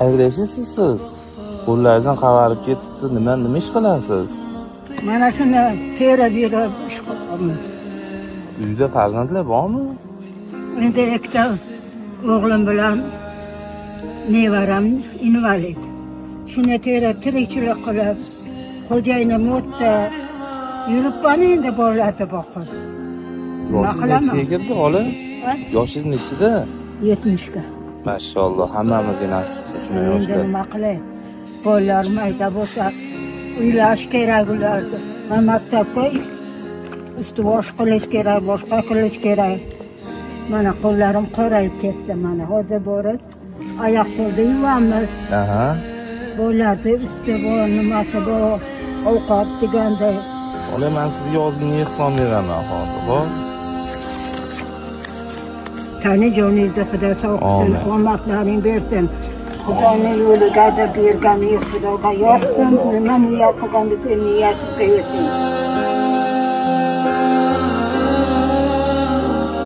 Qayerda yashaysiz siz? Qo'llaringiz ham qavarib ketibdi. Nima ish qilasiz? Mana shuni terib yurib ish qilamiz. Uyda farzandlar bormi? Endi ikkita o'g'lim bilan nevaram invalid. Shuni terib tirikchilik qilib, xo'jayinim o'tdi. Yuribman endi bolalarni boqib. Nima Yoshingiz qilaman? nechiga kirdi, xola? Ha? Yoshingiz nechida? 70ga. Mashalloh, hammamizga nasib qilsin shunday Endi yoshlar. Nima qilay? Bolalarim mayda bo'lsa, uylash kerak ularni. Man maktabga usti bosh qilish kerak, boshqa qilish kerak. Mana qo'llarim qorayib ketdi mana. Hozir borib oyoq qo'lni yuvamiz. Bolalarni usti bor, nimasi bor, ovqat deganday. Xola, men sizga ozgina ehson beraman hozir, xo'p? Tani joningizni Xudo sog' qilsin, Amin. Omadlaring bersin. Xudoni yo'liga deb berganingiz Xudoga yoqsin. Nima niyat qilgan bo'lsa, niyatiga yeting.